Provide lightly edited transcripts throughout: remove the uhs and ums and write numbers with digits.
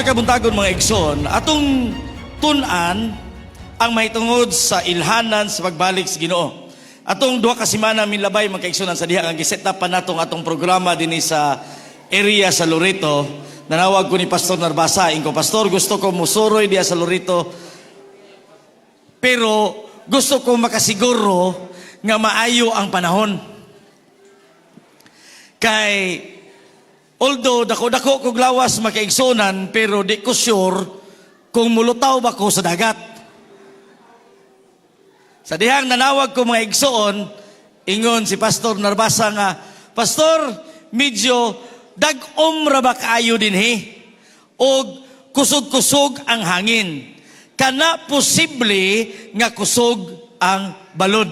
Karon nga kabuntagon, mga igsoon, atong tun-an ang mahitungod sa ilhanan sa pagbalik sa Ginoo. Atong 2 ka semana milabay, mga kaigsunan, sa diha nga giset up pa natong atong programa dinhi sa area sa Loreto. Nanawag ko ni Pastor Narbasa, ingon ko, "Pastor, gusto ko musuroy diha sa Loreto. Pero gusto ko makasiguro nga maayo ang panahon." Kay although dako-dako kog lawas, makaigsunan, pero di ko sure kung mulutaw ba ko sa dagat. Sa dihang nanawag ko, mga igsoon, ingon si Pastor Narbasa nga, "Pastor, medyo dag-om ra ba kaayo dinhi? Og kusog-kusog ang hangin. Kana posible nga kusog ang balod."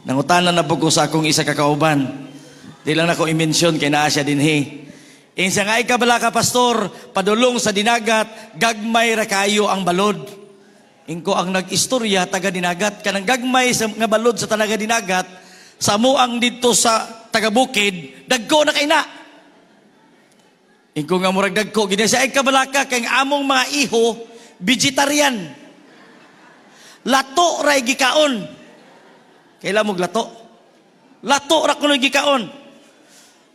Nangutana na po ko sa akong isa ka kauban. Di lang nako i-mention kay naa siya dinhi. Insa nga, "Ika bala ka, Pastor, padulong sa Dinagat, gagmay ra kayo ang balod." Ingko, "Ang nag-istorya taga Dinagat, kanang gagmay sa nga balod sa taga Dinagat, sa ang didto sa taga bukid, dagko na kay na." Ingko nga murag dagko gid siya. "Ay kabalaka kay ang among mga iho vegetarian. Lato ra gikaon." Kaila mo lato? Lato ra kuno gikaon.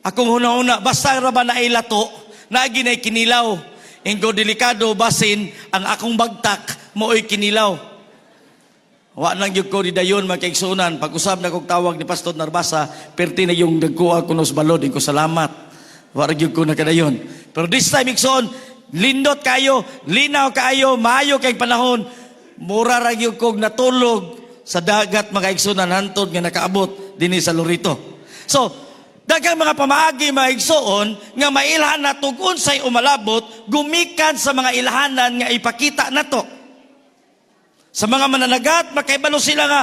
Akong huna-huna, basta ra ba naay lato, naagi na'y kinilaw. Ingko, "Delikado, basin ang akong bagtak mao'y kinilaw." Wa nang gyud ko didayon, mga kaigsunan. Pag-usab na kog tawag ni Pastor Narbasa, perti na yung nagkuha ko nos balod. Ingko, "Salamat. Wa ra gyud ko nakadayon." Pero this time, igsoon, lindot kayo, linaw kayo, maayo kay panahon. Mura ra gyud kog natulog sa dagat, mga igsunan, hantod nga nakaabot dinhi sa Loreto. So, daghang mga pamaagi, mga igsoon, nga mailhan nato unsay umalabot gumikan sa mga ilhanan nga ipakita nato. Sa mga mananagat, makaibalo sila nga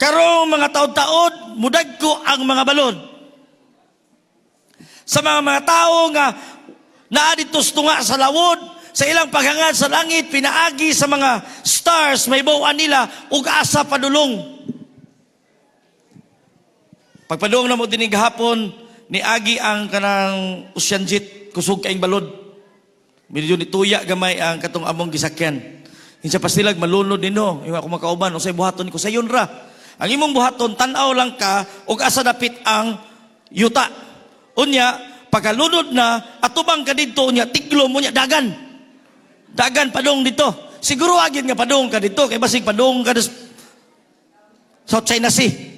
karong mga taod-taod mudagko ang mga balod. Sa mga tao nga naa dito tunga sa lawod, sa ilang paghangad sa langit, pinaagi sa mga stars, mahibaw-an nila ug asa padulong. Pagpadulong na mo dinhi gahapon, niagi ang kanang Ocean Jet, kusog kaing balod. Medyo nituya gamay ang katong among gisakyan. Insa pastilag malunod nino, ingon ako makauban, "Unsay buhaton ko?" "Sayon ra. Ang imong buhaton, tan-aw lang ka ug asa dapit ang yuta. Unya, pagkalunod na, atubang ka didto, unya tiglom mo, unya dagan. Dagan padong dito. Siguro agin nga padong ka dito kay basig padong ka sa South China Sea."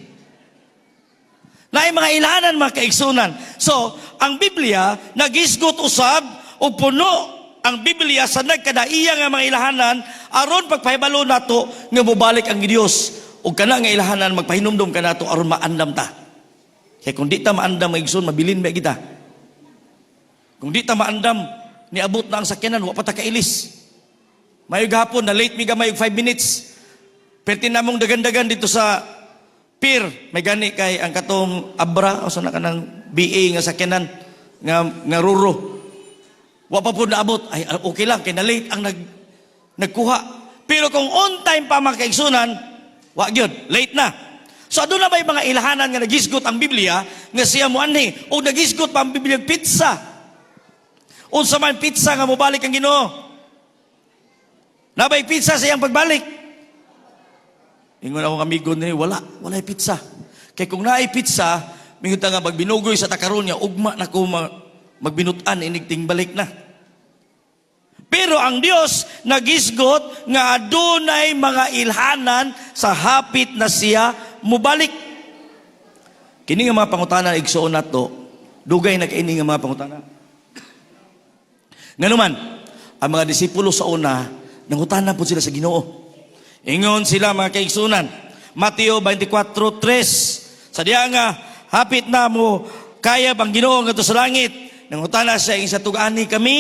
Naay mga ilhanan, mga kaigsunan. So, ang Biblia nagisgot usab og puno ang Biblia sa nagkadaiya nga mga ilhanan aron pagpahibalo nato nga mobalik ang Dios. Ug kana nga ilhanan magpahinumdom kanato aron maandam ta. Kay kung di ta maandam, mga igsoon, mabilin ba kita? Kung di ta maandam, niabot na ang sakyanan, wa pa ta kailis. Mayo gahapon, na late mi gamay og 5 minutes. Perti namong dagan-dagan dito sa pier, may gani kay ang katong Abra o sa na kanang BA nga sakyanan nga Roro. Wa pa po naabot. Ay, okay lang kay na late ang nagkuha. Pero kung on time pa, mga kaigsunan, wa gyud, late na. So aduna ba mga ilhanan nga nagisgot ang Biblia nga siya moanhi o nagisgot pa ang Biblia petsa? Unsa man petsa nga mobalik ang Ginoo? Nabay petsa sa iyang pagbalik? Ingon akong amigo ni, "Wala, walay petsa." Kay kung naay petsa, mingon ta nga magbinugoy sa takaron nga ugma na ko magbinutan inig tingbalik na. Pero ang Dios nagisgot nga adunay mga ilhanan sa hapit na siya mubalik. Kini nga mga pangutana, igsuon nato, dugay na kaini nga mga pangutana. Nganuman, ang mga disipulo sa una, nangutana po sila sa Ginoo. Ingon sila, mga kaigsunan, Mateo 24:3, sa diya nga, hapit na mo kaya ang Ginoo ngadto sa langit, nangutana siya sa tug-ani kami,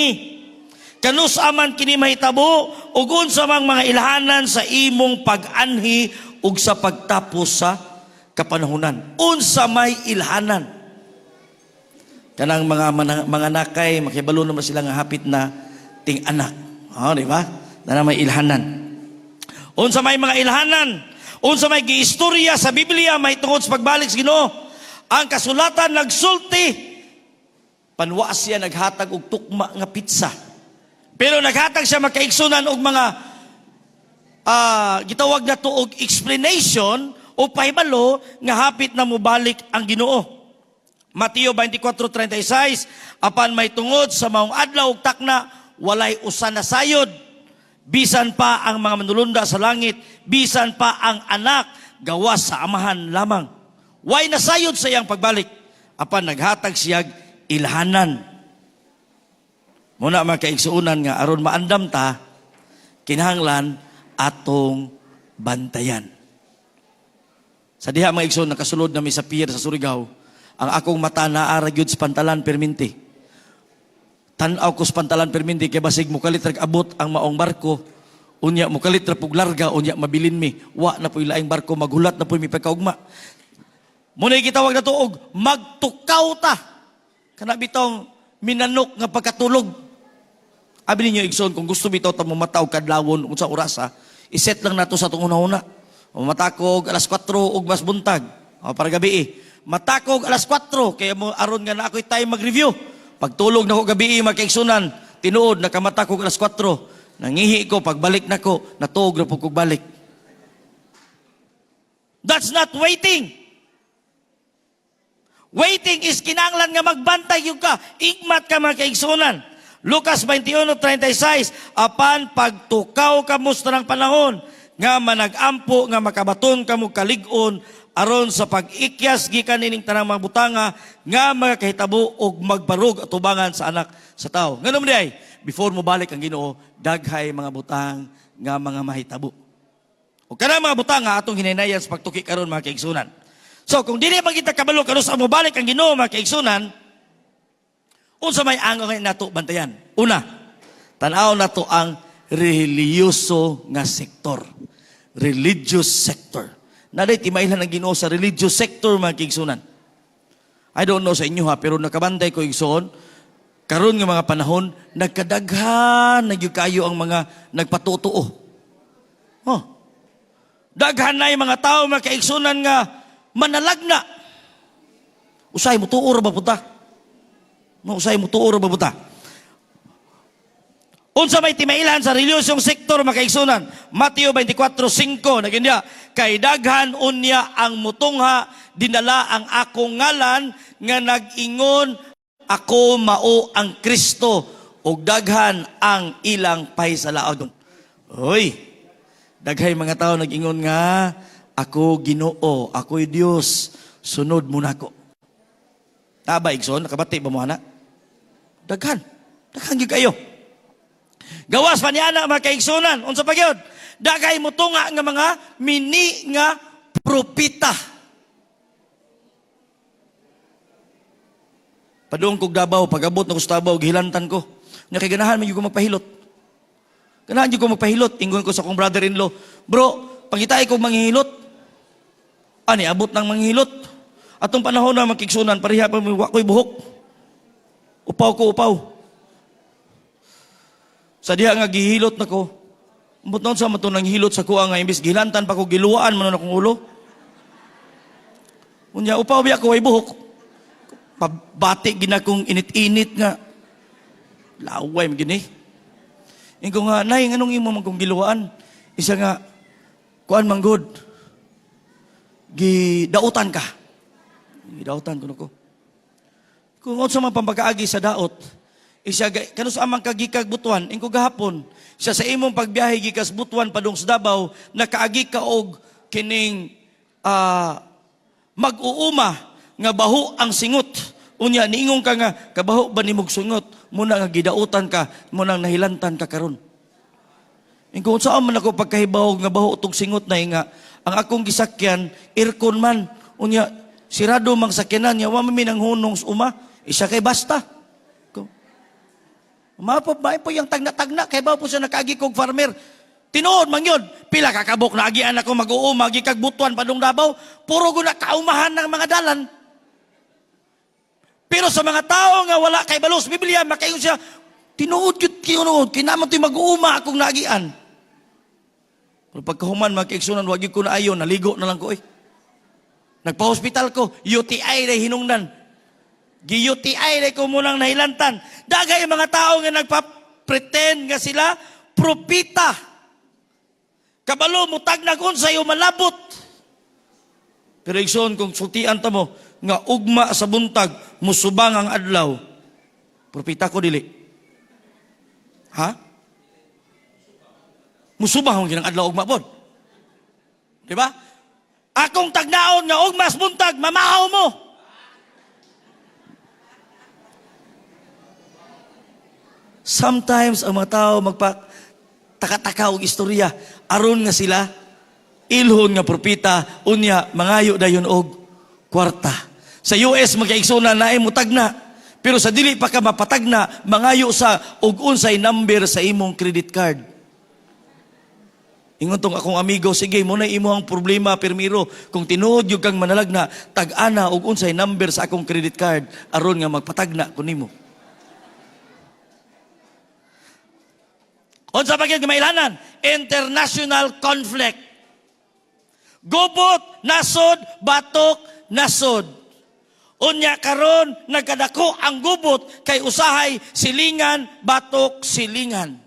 "Kanus aman kini mahitabo ug unsa mang mga ilhanan sa imong pag-anhi ug sa pagtapos sa kapanahunan?" Unsa may ilhanan? Kanang mga nakay makibalo naman sila nga hapit na ting-anak. Oh, di ba? Na may ilhanan. Unsa may mga ilhanan? Unsa may giistorya sa Biblia may tungod sa pagbalik sa Ginoo? Ang kasulatan nagsulti panwa siya naghatag og tukma nga petsa. Pero naghatag siya, mga kaigsunan, og mga gitawag na to og explanation o pahibalo nga hapit na mobalik ang Ginoo. Mateo 24:36, "Apan may tungod sa maong adlaw ug takna, walay usa na sayod, bisan pa ang mga manulunda sa langit, bisan pa ang Anak, gawas sa Amahan lamang." Way nasayod sa iyang pagbalik, apan naghatag siyag ilhanan. Muna, mga kaigsuonan, nga aron maandam ta, kinahanglan atong bantayan. Sa diha, mga igsoon, nakasulod na mi sa pier sa Surigao, ang akong mata naa ra gyud sa pantalan perminti. Tan-aw ko sa pantalan perminti kay basig mukalit ra abot ang maong barko. Unya mukalit ra pug larga, unya mabilin mi. Wa na po'y laing barko, maghulat na po'y mi pagkaugma. Muna gitawag na to og magtukaw ta. Kana bitong minanok nga pagkatulog. Abi ninyo, igsoon, kung gusto bitaw ta momata og kadlawon unsa orasa, iset lang nato sa atong una-una. Mata ko og alas 4 og mas buntag. O, para gabi eh. Mata ko og alas 4 kaya mo aron nga na ako'y time mag-review. Pagtulog na ko gabi, mga kaigsunan, tinuod nakamata ko og alas 4. Nangihi ko, pagbalik nako, natuog ra pud kog balik. That's not waiting. Waiting is kinanglan nga magbantay yung ka. Igmat ka, mga kaigsunan. Lucas 21:36, "Apan pagtukaw kamo sa tanang panahon, nga managampo nga makabaton kamo kalig-on aron sa pag-ikyas gikan nining tanang mga butanga nga mga kahitabo og magbarog atubangan sa Anak sa Tao." Ngano man diay, before mo balik ang Ginoo, daghay mga butang nga mga mahitabo. O kanang mga butang nga atong hinaynayan sa pagtuki karon, mga kaigsunan. So kung dili man kita kabalo kanus-a mobalik ang Ginoo, mga kaigsunan, unsa may angay nato bantayan? Una, tan-aw nato ang relihiyoso nga sektor. Religious sector. Naa day timailhan ang Ginoo sa religious sector, mga kaigsunan. I don't know sa inyo ha, pero nakabantay ko, igsoon, karon nga mga panahon, nagkadaghan na gyud kayo ang mga nagpatotoo. Oh. Daghan na yung mga tao, mga kaigsunan, nga manalagna. Usay mo tuo ra ba punta? No, usay mo tuo ra ba punta? Unsa may timailan sa relihiyosong sektor, mga kaigsunan? Mateo 24:5, naginya, "Kay daghan unya ang mutungha dinala ang akong ngalan nga nag-ingon, 'Ako mao ang Kristo,' ug daghan ang ilang pahisalaogon." Hoy, daghay mga tao nag-ingon nga, "Ako Ginoo, ako'y Dios, sunod mo nako." Naa ba, igsoon? Nakabati ba mo ana? Daghan. Daghan gyud kayo. Gawas pa niya na, mga kaigsunan. Unsa pa gyud? Daghay mo tunga nga mga mini nga propeta. Padung kog Davao, pag-abot na ko sa Davao, gihilantan ko. Nya kay ganahan man gyud ko magpahilot. Ganahan gyud ko magpahilot. Ingon ko sa akong brother-in-law, "Bro, pangitay ko manghihilot." Ani abot ng manghihilot. Atong panahon na, mga kaigsunan, pareha pa wa ko'y buhok. Upaw ko, upaw. Sa diha nga gihilot nako, ambot noon sa mato nang hilot sa kuha nga imbis gihilantan pa ko, giluwaan man akong ulo. Unya upaw biya ko, way buhok. Pabati gina kong init-init nga laway man gini. Ingon nga, "Nay, nganong imo man kong giluwaan?" Isa nga, "Kuan man gud. Gidautan ka." Gidautan ko ko. Kung unsa man pambagaagi sa daot, isa kanus amang kagikag Butuan, ingko gahapon, siya sa imong pagbiyahe gikas Butuan padung sa Davao, nakaagi ka og kining mag-uuma nga baho ang singot. Unya niingon ka nga kabaho ba nimog sungot, muna nga gidautan ka, muna nahilantan ka karon. Ingko, "Saan man ako pagkahibaw nga baho tong singot na?" Nga ang akong gisakyan aircon man. Unya sirado mang sakyanan niya, wa man mi hunong sa uma. Isa kay basta. Mapo ba po yung tagna-tagna kay ba po siya nakaagi kog farmer. Tinuod man yun. Pila ka kabok na agian ako mag-uuma gikag Butuan padung Davao, puro guna kaumahan ng mga dalan. Pero sa mga tao nga wala kay balos Biblia, makaingon siya, "Tinuod gyud, tinuod, kinahanglan to'y mag-uuma akong naagian." Pero pagkahuman, mga kaigsunan, wag gyud ko na ayo, naligo na lang ko eh. Nagpa-hospital ko, UTI na hinungdan. Gi-UTI na ko munang nahilantan. Daghay mga tao nga nagpa Pretend nga sila propita. Kabalo mo tagnag unsay malabot. Pero igsoon, kung sultian ta mo nga ugma sa buntag musubang ang adlaw. Propita ko dili? Ha? Musubang ang ginang adlaw ugma pod. Di ba? Akong tagnaon nga ugma sa buntag, mamahaw mo. Sometimes ang mga tao magpa taka-taka og istorya aron nga sila ilhon nga propita, unya mangayo dayon og kwarta. Sa US, magkaigsoon, naay mutagna. Pero sa dili pa ka mapatagna, mangayo sa og unsay number sa imong credit card. Ingon tong akong amigo, "Sige, mo na imo ang problema, pirmiro. Kung tinuod yung kang manalagna, tag-ana og unsay number sa akong credit card aron nga magpatagna ko nimo." Unsa pa gyud mailanan? International conflict. Gubot, nasod, batok, nasod. Unya karon nagkadako ang gubot kay usahay silingan, batok, silingan.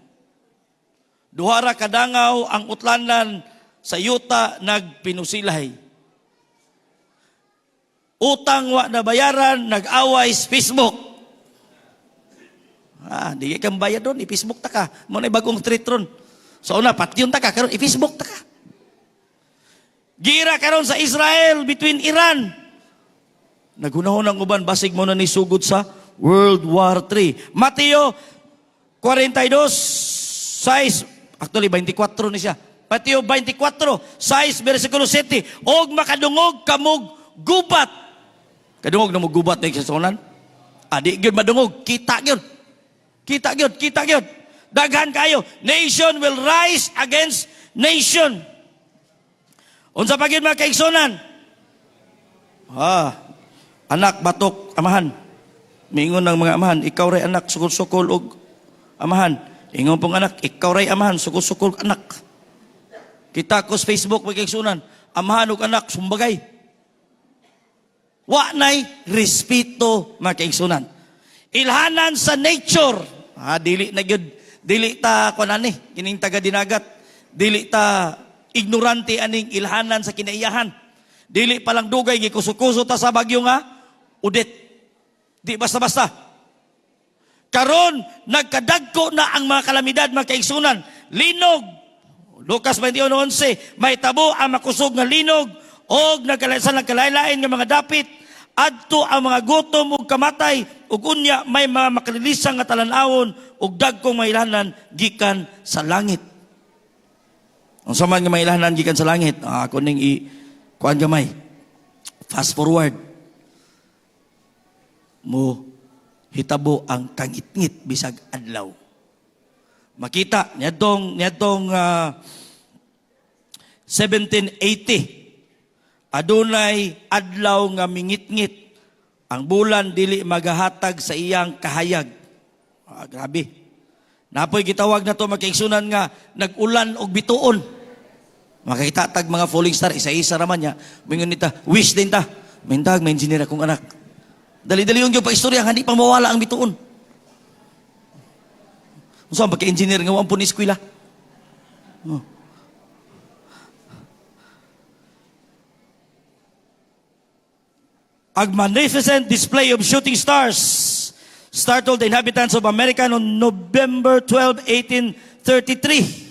Duha ra kadangaw ang utlanan sa yuta nagpinusilay. Utang wa na bayaran, nag-away sa Facebook. Ah, di kang bayad doon, i-Facebook ta ka. Mo na bagong street ron. So una, patyon ta ka, karon i-Facebook ta ka. Gira karon sa Israel between Iran. Naghunahon ang uban, basig mo na ni sugod sa World War III. Mateo 42, 6, actually 24 ni siya. Mateo 24, 6, versikulo 7. Og makadungog kamog gubat. Kadungog na mo gubat na igsuonan? Ah, di gyud madungog, kita gyud. Kita gyud, kita gyud. Daghan kayo. Nation will rise against nation. Unsa pa gyud, mga kaigsunan? Ah, anak batok amahan. Miingon ng mga amahan, "Ikaw ray anak, sukol-sukol og amahan." Ingon pong anak, "Ikaw ray amahan, sukol-sukol anak." Kita ko sa Facebook, mga kaigsunan, amahan og anak sumbagay. Wa nay respeto, mga kaigsunan. Ilhanan sa nature. Ah, dili na gyud, dili ta kuan ani, kining taga dinagat. Dili ta ignorante aning ilhanan sa kinaiyahan. Dili pa lang dugay gikuso-kuso ta sa bagyo nga Odette. Di basta-basta. Karon nagkadagko na ang mga kalamidad, mga kaigsunan. Linog. Lucas 21:11, may tabo ang makusog nga linog og nagkalasan nagkalain nga mga dapit, adto ang mga gutom ug kamatay, ug unya may mga makalilisang nga talan-awon ug dagkong mailhanan gikan sa langit. Unsa man nga mailhanan gikan sa langit? Ah, ako ning i kuan gamay. Fast forward. Mo hitabo ang kangitngit bisag adlaw. Makita niadtong 1780, adunay adlaw nga mingitngit ang bulan, dili magahatag sa iyang kahayag. Ah, grabe. Napoy gitawag na to, magkaigsunan, nga nag-ulan og bituon. Makakita tag mga falling star, isa-isa raman niya. Mingon nita, wish din ta. Mintag, may engineer akong anak. Dali-dali yung pa istorya, hindi pa mawala ang bituon. Unsa ang pagka-engineer nga wa po ni eskwela? Oh. A magnificent display of shooting stars startled the inhabitants of America on November 12, 1833.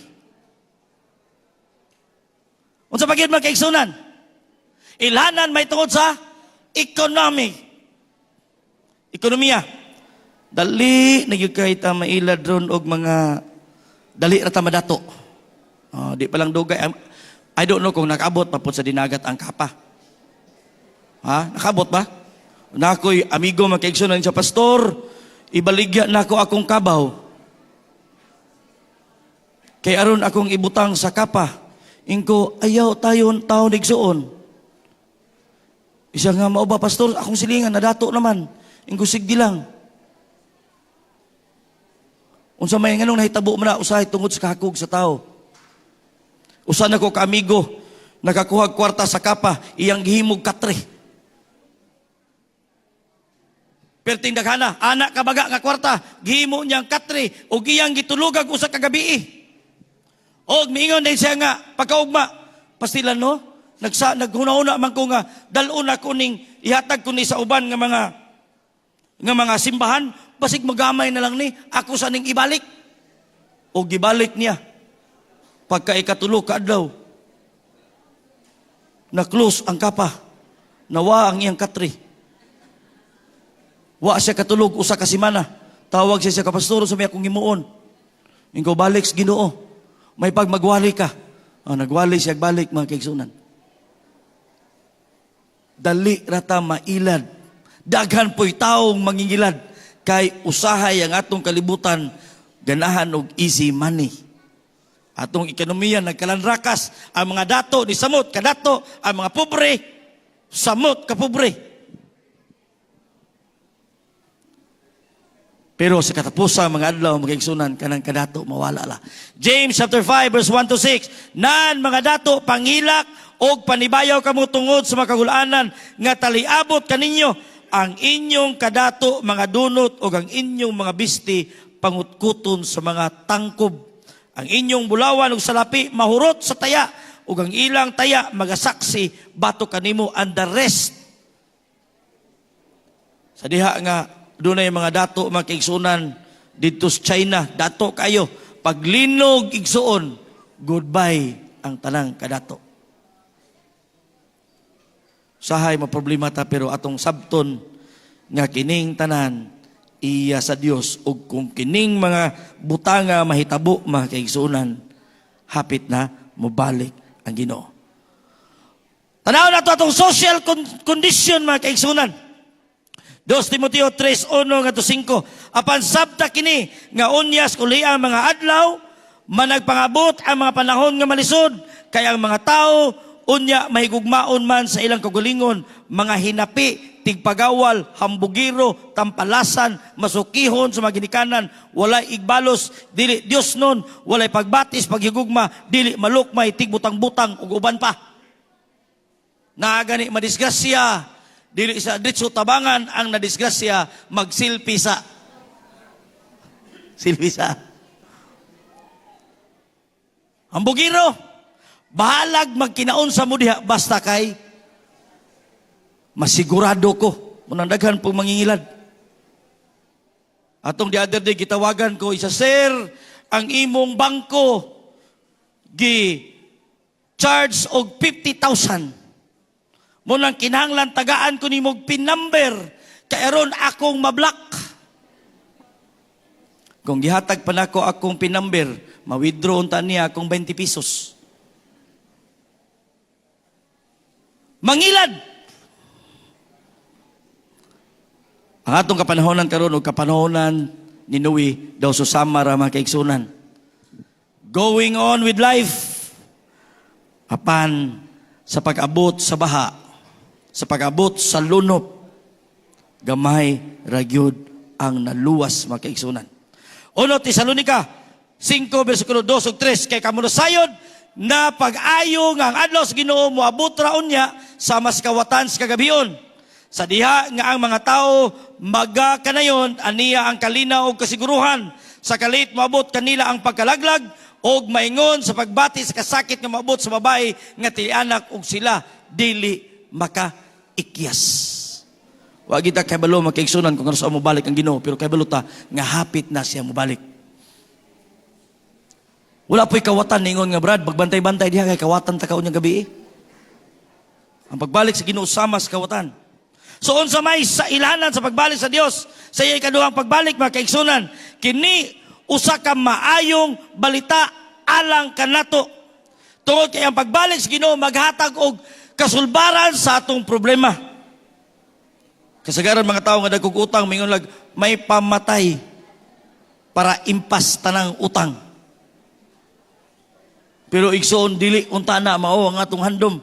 Unsa pa gyud, mga kaigsunan? Ilhanan may tungod sa economy. Ekonomiya. Dali na gyud kay ta mailad ron og mga dali ra ta madato. Oh, di pa lang dugay. I don't know kung nakabot pa po sa dinagat ang kapa. Ha? Nakabot ba? Nakoy amigo, mga kaigsunan siya, "Pastor, ibaligya nako akong kabaw. Kay aron akong ibutang sa kapa." Ingko, "Ayaw tayo taon igsuon." Isa nga, "Mao ba, pastor, akong silingan, nadato naman." Ingko, "Sige lang." Unsa may nganong nahitabo man na usahay tungod sa kahakog sa tao. Usa na ko ka amigo, nakakuha kwarta sa kapa, iyang gihimog katre. Perting daghana, anak kabaga nga kwarta, gihimo niyang katre ug iyang gitulugag usa ka gabi. Og miingon din siya nga pagkaugma, pastilan no, naghuna-huna man ko nga dal-on ako ning ihatag ko ni sa uban nga mga simbahan, basig magamay na lang ni ako sa ning ibalik. Og gibalik niya. Pagka ikatulo ka adlaw, na close ang kapa, nawa ang iyang katre. Wa siya katulog usa ka semana. Tawag siya sa kapastor sa may akong himuon. Ingon, "Balik sa Ginoo. May pag magwali ka." Oh, nagwali siya balik, mga kaigsunan. Dali rata mailad. Daghan po'y taong mangingilad. Kay usahay ang atong kalibutan ganahan og easy money. Atong ekonomiya nagkalanrakas. Ang mga dato ni samot kadato, ang mga pobre samot kapobre. Pero sa katapusan mga adlaw, mga igsunan, kanang kadato mawala la. James chapter 5 verse 1 to 6. "Nan mga dato, pangilak og panibayaw kamo tungod sa makagulanan nga taliabot kaninyo. Ang inyong kadato mga dunot og ang inyong mga bisti pangutkuton sa mga tangkob. Ang inyong bulawan ug salapi mahurot sa taya ug ang ilang taya magasaksi batok kanimo," and the rest. Sa diha nga dunay mga dato, mga kaigsunan, didto sa China, dato kayo. Paglinog, igsuon, goodbye ang tanang kadato. Sahay maproblema ta, pero atong sabton nga kining tanan iya sa Dios, ug kung kining mga butanga mahitabo, mga kaigsuonan, hapit na mobalik ang Ginoo. Tanaw na to atong social condition, mga kaigsunan. 2 Timoteo 3:1 ngadto 5. "Apan sabta kini nga unyas uli ang mga adlaw, managpangabot ang mga panahon nga malisod, kay ang mga tao unya mahigugmaon man sa ilang kaugalingon, mga hinapi, tigpagawal, hambugiro, tampalasan, masukihon sa mga ginikanan, walay igbalos, dili Dios nun, walay pagbatis, paghigugma, dili malukmay, tigbutang-butang ug uban pa." Naa gani madisgrasya, dili sa diretso tabangan ang nadisgrasya, magsilpi sa silpi sa hambugiro. Bahalag magkinaunsa mo diha, basta kay masigurado ko. Munang daghan pong mangingilad. Atong the other day, gitawagan ko isa, "Sir, ang imong bangko gi charge og 50,000. Munang kinahanglan tagaan ko nimo PIN number kay aron akong mablock." Kung gihatag pa nako akong PIN number, ma-withdraw unta niya akong 20 pesos. Mangilad. Ang atong kapanahonan karon og kapanahonan ni Noe daw susama ra, mga kaigsunan. Going on with life apan sa pag-abot sa baha, sa pag-abot sa lunop, gamay ra gyud ang naluwas, mga kaigsunan. 1 Tesalonica 5 versikulo 2 ug 3, "Kay kamo nasayod na pag-ayo nga ang adlaw sa Ginoo moabot ra unya sa mas kawatan sa kagabion. Sa diha nga ang mga tao magakanayon aniya ang kalinaw og kasiguruhan. Sa kalit moabot kanila ang pagkalaglag og maingon sa pagbati sa kasakit nga moabot sa babae nga tianak, og sila dili makaikyas." Wa kita kabalo, mga kaigsunan, kung kanus-a mobalik ang Ginoo, pero kabalo ta nga hapit na siya mobalik. Wala po'y kawatan ningon nga, "Brad, magbantay-bantay diha kay kawatan ta kaon gabi." Ang pagbalik sa Ginoo sama sa kawatan. So unsa may sa ilanan sa pagbalik sa Dios sa iya ikaduhang pagbalik, mga kaigsunan? Kini usa ka maayong balita alang kanato. Tungod kay ang pagbalik sa Ginoo maghatag og kasulbaran sa atong problema. Kasagaran mga tao nga dagkog utang mingon lag may pamatay para impas tanang utang. Pero igsoon, dili unta na mao ang atong handom.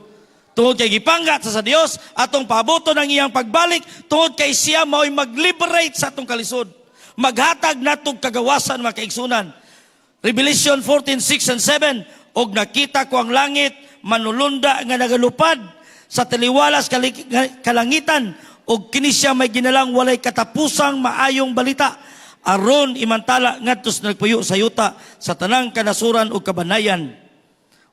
Tungod kay gipangga sa Dios atong paaboton ang iyang pagbalik, tungod kay siya mao'y mag-liberate sa atong kalisod. Maghatag natog kagawasan, mga kaigsunan. Revelation 14:6 and 7, "Og nakita ko ang langit manulunda nga nagalupad sa taliwalas kalangitan. Ug kini siya may ginalang walay katapusang maayong balita aron imantala ngadto sa nagpuyo sa yuta, sa tanang kanasuran ug kabanayan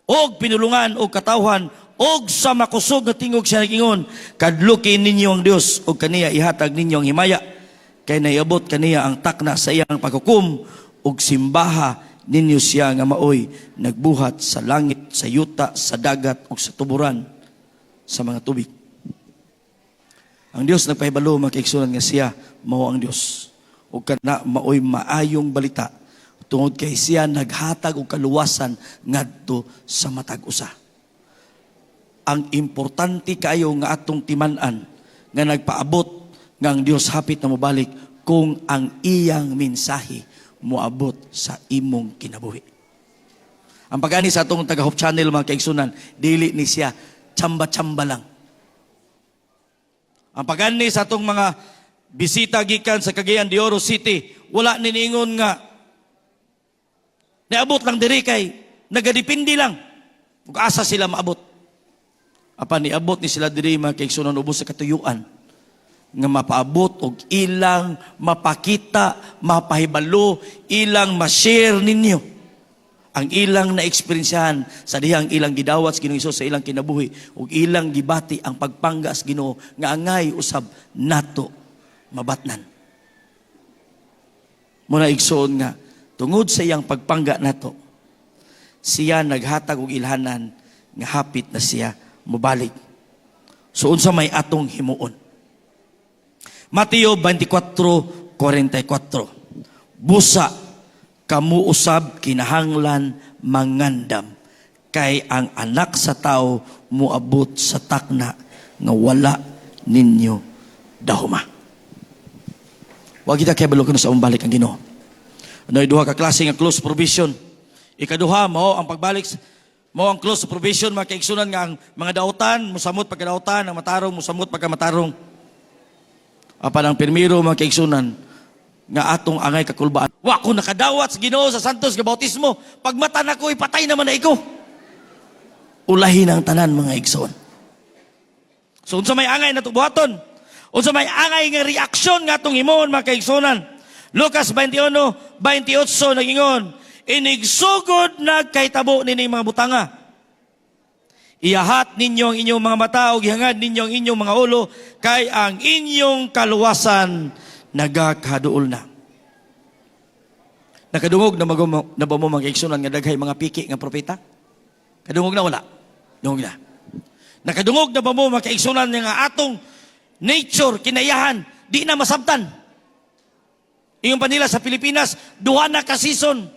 og pinulungan og katawhan. Og sa makusog nga tingog siya nag-ingon, "Kadluki ninyo ang Dios ug kaniya ihatag ninyo ang himaya, kay naiabot kaniya ang takna sa iyang paghukom, ug simbaha ninyo siya nga maoy nagbuhat sa langit, sa yuta, sa dagat ug sa tuburan sa mga tubig." Ang Dios nagpahibalo, mga kaigsunan, nga siya mao ang Dios. Ug kana maoy maayong balita tungod kay siya naghatag og kaluwasan ngadto sa matag usa. Ang importante kaayo nga atong timan-an nga nagpaabot nga ang Dios hapit na mobalik, kung ang iyang mensahe moabot sa imong kinabuhi. Ang pagani sa atong taga Hope Channel, mga kaigsunan, dili ni siya chamba-chamba lang. Ang pagani sa atong mga bisita gikan sa Cagayan de Oro City, wala niningon nga niabot lang diri kay nagadepende lang ug asa sila maabot. Apan niabot ni sila diri, mga kaigsunan, ubos sa katuyuan nga mapaabot og ilang mapakita, mapahibalo, ilang ma-share ninyo ang ilang na-eksperyensyahan sa dihang ilang gidawat sa Ginoong Hesus sa ilang kinabuhi ug ilang gibati ang pagpangga sa Ginoo nga angay usab nato mabatnan. Muna, igsoon, nga tungod sa iyang pagpangga nato, siya naghatag og ilhanan nga hapit na siya mobalik. So unsa may atong himuon? Mateo 24:44. "Busa kamo usab kinahanglan mangandam, kay ang Anak sa Tao moabot sa takna nga wala ninyo dahuma." Wa kita kabalo kanus-a balik ang Ginoo. Ano, duha ka klase nga close probation. Ikaduha mao ang pagbalik, mao ang close probation, mga kaigsunan, nga ang mga dautan musamot pagkadautan, ang matarong musamot pagkamatarong. Apan ang pirmiro, mga kaigsunan, nga atong angay kakulbaan. "Wa ko nakadawat sa Ginoo sa santos nga bautismo. Pagmata nako, ipatay naman na iko." Ulahin ang tanan, mga igsoon. So unsa may angay nato buhaton? Unsa may angay nga reaksyon nga atong himuon, mga kaigsunan? Lucas 21:28 nagingon, "Inigsugod nagkahitabo nining mga butanga, iyahat ninyo ang inyong mga mata ug ihangad ninyo ang inyong mga ulo, kay ang inyong kaluwasan nagakaduol na." Nakadungog na magum na ba mo, mga kaigsunan, nga daghay mga piki nga propeta? Kadungog na wala? Dungog na. Nakadungog na ba mo, mga kaigsunan, nga atong nature, kinayahan, di na masabtan? Ingon pa nila sa Pilipinas, duha na ka season.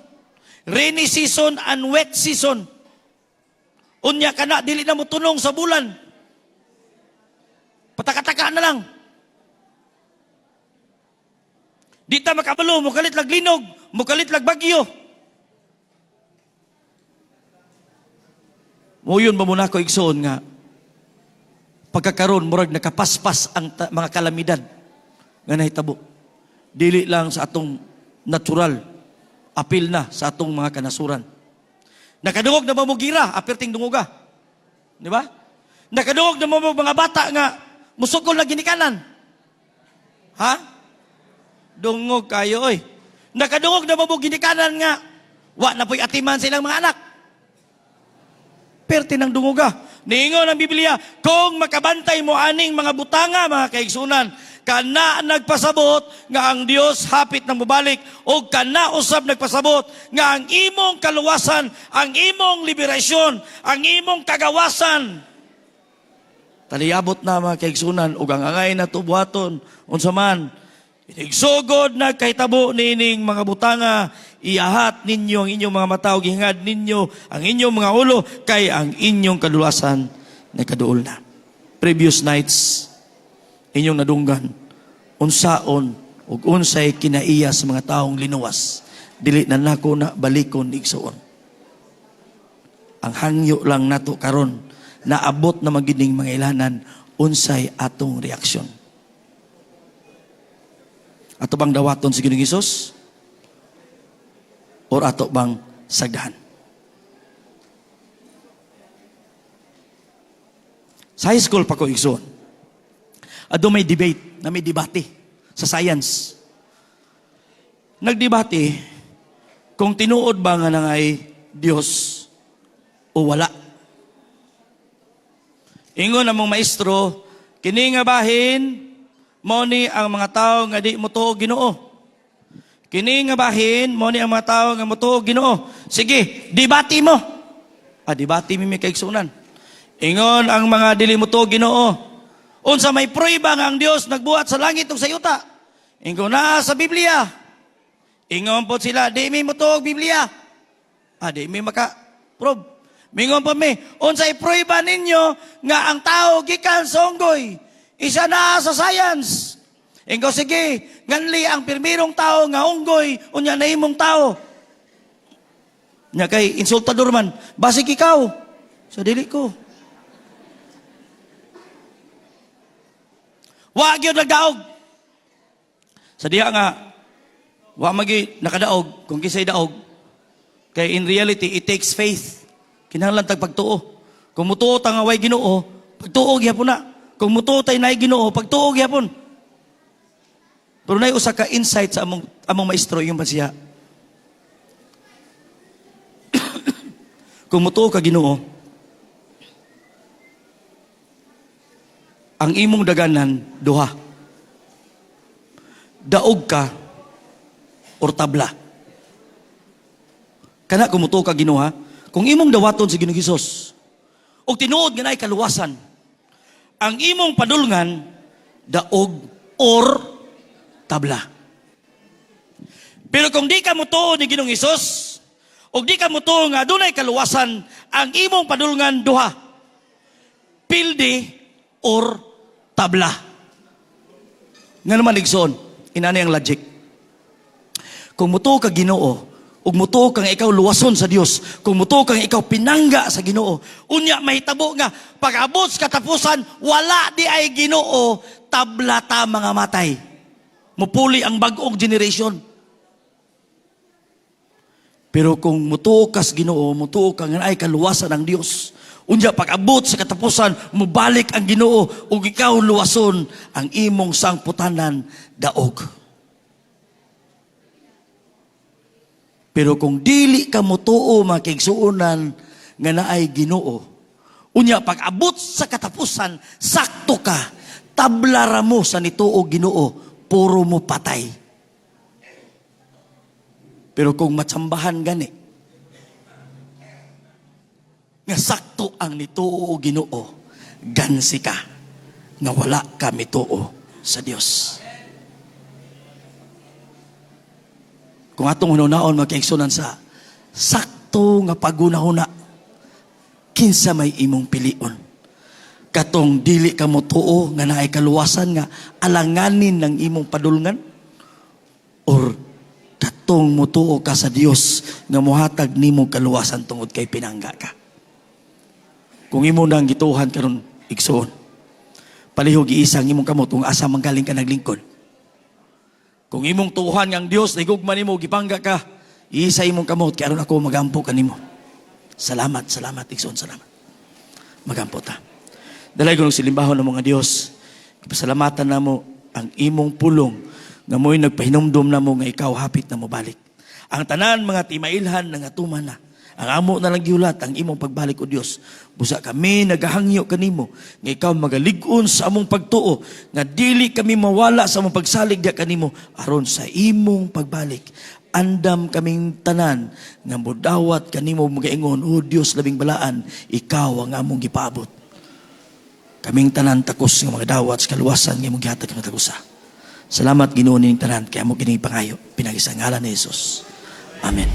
Rainy season and wet season. Unya kana dili na mo tunong sa bulan. Patakataka na lang. Di ta makabalo, mukalit lag linog, mukalit lag bagyo. Moyon ba mo nako, igsoon, nga pagkakaroon murag nakapaspas ang mga kalamidad nga nahitabo. Dili lang sa atong natural, apil na sa atong mga kanasuran. Nakadungog na ba mo gira, aperting dungoga? Di ba? Nakadungog na mo mga bata nga musukol na ginikanan? Ha? Dungog kayo oy. Nakadungog na ba mo ginikanan nga wa na po'y atiman sa ilang mga anak? Perte ng dungoga. Niingon ang Biblia, kung makabantay mo aning mga butanga, mga kaigsunan, kana nagpasabot nga ang Dios hapit nang mobalik o kana usab nagpasabot nga ang imong kaluwasan, ang imong liberasyon, ang imong kagawasan taliyabot na, mga kaigsunan. Ug ang angay na buhaton, unsa man, inigsugod na kahitabo nining mga butanga, iyahat ninyo ang inyong mga mata ug ihangad ninyo ang inyong mga ulo, kay ang inyong kaluwasan nakaduol na. Previous nights, inyong nadunggan unsaon ug unsay kinaiya sa mga taong linuwas. Dili na nako na balikon, igsuon. Ang hangyo lang nato karon, naabot na magining mga ilanan, unsay atong reaksyon? Ato bang dawaton si Ginoong Hesus? Or ato bang sagdahan? Sa high school pa ko, igsoon. Ado may debate, na may debate sa science. Nagdebate kung tinuod ba nga nangay Dios o wala. Ingon among maestro, kini nga bahin mao ni ang mga tawo nga di motuo Ginoo. Kini nga bahin mao ni ang mga tawo nga motuo Ginoo. Sige, debate mo. Ah, debate mi may kaigsunan. Ingon ang mga dili motuo Ginoo. Unsa may prueba nga ang Dios nagbuhat sa langit ug sa yuta? Ingon na sa Biblia. Ingon po sila, di mi motuo og Biblia. Ah, di mi maka prove. Mingon po mi, unsay prueba ninyo nga ang tao gikan sa unggoy? Isa na sa science. Ingon sige, nganli ang pirmirong tao nga unggoy, unya nahimong tao. Nya kay insultador man, basig ikaw. Sa dili ko. Wa gyud nagdaog. Sa diha nga wa magi nakadaog kung kisay daog. Kay in reality it takes faith. Kinahanglan tag pagtuo. Kung mutuo ta nga way Ginoo, pagtuo gyapon na. Kung mutuo tay naay Ginoo, pagtuo gyapon. Pero nay usa ka insight sa among among maestro yung siya. Kung mutuo ka Ginoo, ang imong daganan duha. Daog ka or tabla. Kana kung mutuo ka Ginoo, ha? Kung imong dawaton si Ginoong Hesus ug tinuod nga naay kaluwasan, ang imong padulngan daog or tabla. Pero kung di ka mutuo ni Ginoong Hesus ug di ka mutuo nga adunay kaluwasan, ang imong padulngan duha. Pildi or tabla. Nga naman igsoon, inani ang logic. Kung mutuo ka Ginoo, ug mutuo ka nga ikaw luwason sa Dios, kung mutuo ka nga ikaw pinangga sa Ginoo, unya mahitabo nga pag-abot sa katapusan wala di ay Ginoo, tabla ta mga matay. Mupuli ang bag-ong generation. Pero kung mutuo ka sa Ginoo, mutuo ka nga ay kaluwasan ng Dios, unya pag-abot sa katapusan, mubalik ang Ginoo ug ikaw luwason, ang imong sangputanan daog. Pero kung dili ka mutuo mga kaigsuonan nga naay Ginoo, unya pag-abot sa katapusan, sakto ka, tabla ra mo sa nituo Ginoo, puro mo patay. Pero kung matsambahan gani, nga sakto ang nituo Ginoo, gansi ka nga wala ka mituo sa Dios. Kung atong hunaon mga kaigsunan sa sakto nga pagunahuna, kinsa may imong pilion? Katong dili ka motuo nga naay kaluwasan nga alanganin ng imong padulngan, or katong motuo ka sa Dios nga mohatag nimo kaluwasan tungod kay pinangga ka? Kung imo nang gituohan karon igsoon, palihog iisa ang imong kamot kung asa man galing ka naglingkod. Kung imong tuohan nga ang Dios nahigugma nimo, gipangga ka, iisa imong kamot kay aron ako magampo kanimo. Salamat, salamat igsoon, salamat. Magampo ta. Dalay ko silimbahon ng mga Dios. Pasalamatan namo ang imong pulong nga mo'y nagpahinumdom namo nga ikaw hapit na mobalik. Ang tanan mga timailhan nangatuman na. Ang amo na lang gihulat ang imong pagbalik o Dios. Busa kami nagahangyo kanimo nga ikaw magalig-on sa among pagtuo nga dili kami mawala sa among pagsalig diha kanimo aron sa imong pagbalik. Andam kaming tanan nga modawat kanimo magaingon, o Dios labing balaan, ikaw ang among gipaabot. Kaming tanan takos nga mga dawat sa kaluwasan nga imong gihatag kami tagusa. Salamat Ginoo nining tanan kay amo kining pangayo pinagi sa ngalan ni Jesus. Amen.